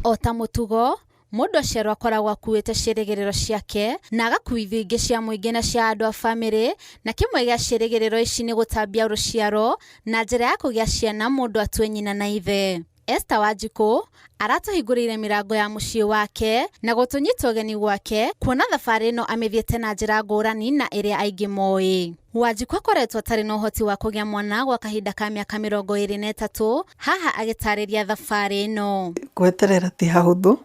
O ta mũtugo, mũndũ aciarwo akoragwo akuĩte ciĩrĩgĩrĩro ciake na agakuithio ingĩ cia mũingĩ na cia andũ a bamĩrĩ, na kĩmwe gĩa ciĩrĩgĩrĩro ici nĩ gũtambia rũciaro na njĩra ya kũgĩa ciana mũndũ atue nyina na ithe. Esther Wanjikũ aratũhingũrĩire mĩrango ya mũciĩ wake na gũtũnyita ũgeni gwake kuona thabarĩ ĩno amĩthiĩte na njĩra ngũrani na ĩrĩa aingĩ moĩ. Wanjikũ akoretwo atarĩ na ũhoti wa kũgĩa mwana gwa kahinda ka mĩaka 23, haha agĩtarĩria thabarĩ ĩno. Gweterera ti hahũthũ,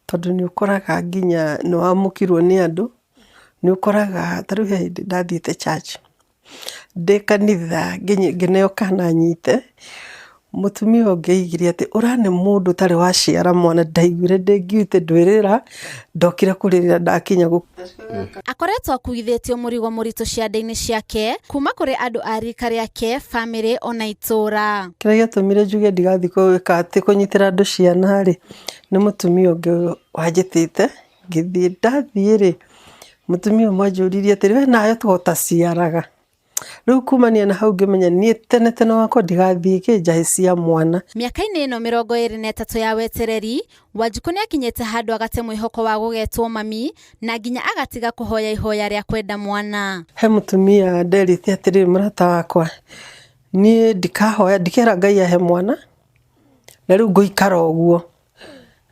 tondũ nĩ ũkoraga nginya nĩ wamũkirwo nĩ andũ, nĩ ũkoraga ta rĩu he hĩndĩ ndathiĩte church, ndĩ kanitha ngĩneo kana nyite, mũtumia ũngĩ aigire atĩ ũrane mũndũ ũtarĩ waciara mwana, ndaiguire ndĩ guilty ndwĩrĩra, ndokire kũrĩrĩra ndakinya gũkũ. Akoretwo akuithĩtio mũrigo mũritũ ciande-inĩ ciake kuma kũrĩ andũ a rika rĩake, bamĩrĩ ona itũũra. Kĩrĩa gĩatũmire njuge ndigathiĩ gwĩka atĩ kũnyitĩra andũ ciana rĩ, nĩ mũtumia ũngĩ wanjĩtĩte, ngĩthiĩ, ndathiĩ rĩ, mũtumia ũmwe anjũririe atĩrĩ, we nawe to ũtaciaraga? Rĩu kumania na hau ngĩmenya niĩ tene tene wakwa ndigathiĩ kĩ njahĩ cia mwana. Mĩaka-inĩ ĩno 23 ya wetereri, Wanjikũ nĩakinyĩte handũ agate mwĩhoko wa gũgetwo mami na nginya agatiga kũhoya ihoya rĩa kwenda mwana. He mũtumia nderĩte atĩrĩrĩ, mũrata wakwa, niĩ ndikahoya, ndikera Ngai ahe mwana, na rĩu ngũikara ũguo.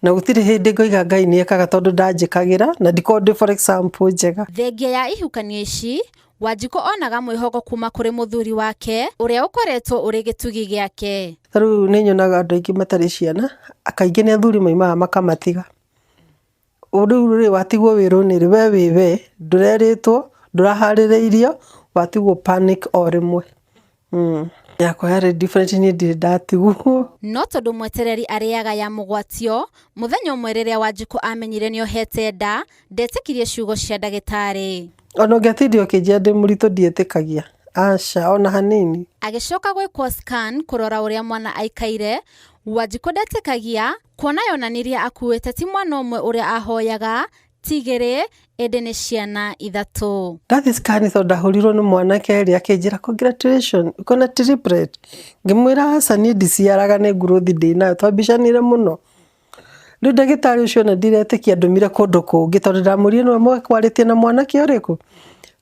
Na gũtirĩ hĩndĩ ngoiga Ngai nĩ ekaga tondũ ndanjĩkagĩra na ndikoragwo ndĩ for example njega. Thengia ya ihukanio ici, Wanjikũ onaga mwĩhoko kuma kũrĩ mũthuri wake ũrĩa ũkoretwo ũrĩ gĩtugi gĩake. Ta rĩu nĩ nyonaga andũ aingĩ matarĩ ciana, kaingĩ nĩ athuri maimaga makamatiga. Rĩu rĩ, watigwo wĩrũ-inĩ rĩ, we wĩ we, ndũrerĩtwo, ndũraharĩrĩirio, watigwo panic o rĩmwe. Yakwa yarĩ different niĩ ndirĩ ndatigwo. No tondũ mwetereri arĩaga ya mũgwatio, mũthenya ũmwe rĩrĩa Wanjikũ amenyire nĩohete nda, ndetĩkirie ciugo cia ndagĩtarĩ. Ona ũngĩatinda ũkĩnjĩra ndĩ mũritũ ndiĩtĩkagia, aca ona hanini. Agĩcoka gwĩkwo scan kũrora ũrĩa mwana aikaire, Wanjikũ ndetĩkagia kuona yonanirie akuĩte ti mwana ũmwe ũrĩa ahoyaga, ti igĩrĩ, ĩndĩ nĩ ciana ithatũ. Ndathiĩ scan tondũ ndahũrirwo nĩ mwanake rĩ, akĩnjĩra congratulations, uko na triplet. Ngĩmwĩra aca niĩ ndiciaraga nĩ growth ndĩnayo, twambicanire mũno. Rĩu ndagĩtarĩ ũcio ona ndiretĩkia andũmire kũndũ kũngĩ tondũ ndamũririe nĩwe mwarĩtie na mwanake ũrĩkũ.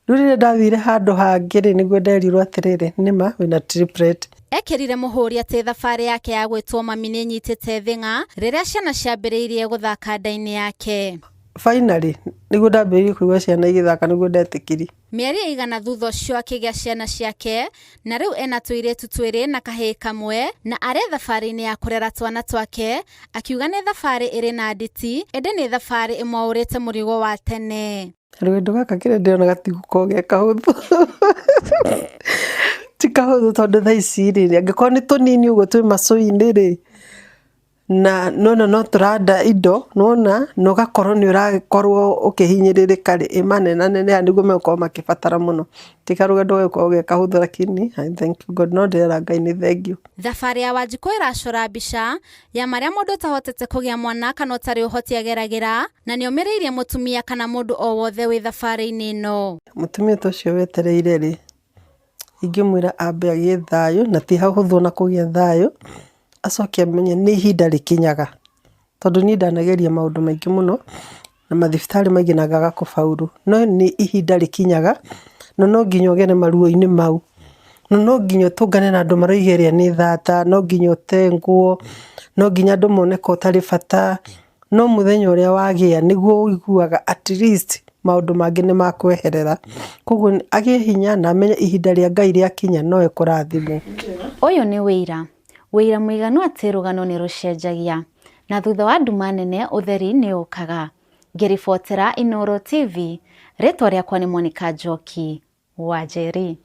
Rĩu rĩrĩa ndathire handũ hangĩ rĩ, nĩguo nderirwo atĩrĩrĩ, nĩma wĩna triplet. Ekĩrire mũhũri atĩ thabarĩ yake ya gwĩtwo mami nĩ ĩnyitĩte thĩng'a rĩrĩa ciana ciambĩrĩirie gũthaka nda-inĩ yake. Finally, nĩguo ndambĩrĩirie kũigua ciana igĩthaka nĩguo ndetĩkirie. Mĩeri ĩigana thutha ũcio akĩgĩa ciana ciake na rĩu ena tũirĩtu twĩrĩ na kahĩĩ kamwe na arĩ thabarĩ-inĩ ya kũrera twana twake, akiuga nĩ thabarĩ ĩrĩ na nditi ĩndĩ nĩ thabarĩ ĩmwaũrĩte mũrigo wa tene. Rũgendo gaka kĩrĩa ndĩrona gatigũkorwo ge kahũthũ. Ti kahũthũ tondũ thaa ici rĩ, angĩkorwo nĩ tũnini ũguo twĩ macũi-inĩ rĩ, na nĩwona no tũranda indo, nĩwona, na ũgakorwo nĩ ũrakorwo ũkĩhinyĩrĩrĩka rĩ, ĩ manenaneneha nĩguo megũkorwo makĩbatara mũno. Ti karũgendo gegũkorwo ge kahũthũ lakini I thank God, no ndĩrera Ngai nĩ thengiũ. Thabarĩ ya Wanjikũ ĩracora mbica ya marĩa mũndũ ũtahotete kũgĩa mwana kana ũtarĩ ũhoti ageragĩra, na nĩomĩrĩirie mũtumia kana mũndũ o wothe wĩ thabarĩ-inĩ ĩno. Mũtumia ta ũcio wetereire rĩ, ingĩmwĩra ambe agĩe thayũ, na ti hahũthũ ona kũgĩa thayũ, acoke amenye nĩ ihinda rĩkinyaga. Tondũ niĩ ndanageria maũndũ maingĩ mũno, na mathibitarĩ maingĩ na ngaga kũbaũrũ. No nĩ ihinda rĩkinyaga, na no nginya ũgere maruo-inĩ mau. Na no nginya ũtũngane na andũ marauga ĩrĩa nĩ thata, no nginya ũtengwo, no nginya andũ mone ka ũtarĩ bata, no mũthenya ũrĩa wagĩa nĩguo ũiguaga at least maũndũ mangĩ nĩ makweherera. Koguo agĩe hinya na amenye ihinda rĩa Ngai rĩakinya no ekũrathimwo. Ũyũ nĩ ũira, ũira mũiganu atĩ rũgano nĩ rũcenjagia, na thutha wa nduma nene ũtheri nĩ ũkaga. Ngĩribotera Inooro TV, rĩtwa rĩakwa nĩ Monica Njoki wa Njeri.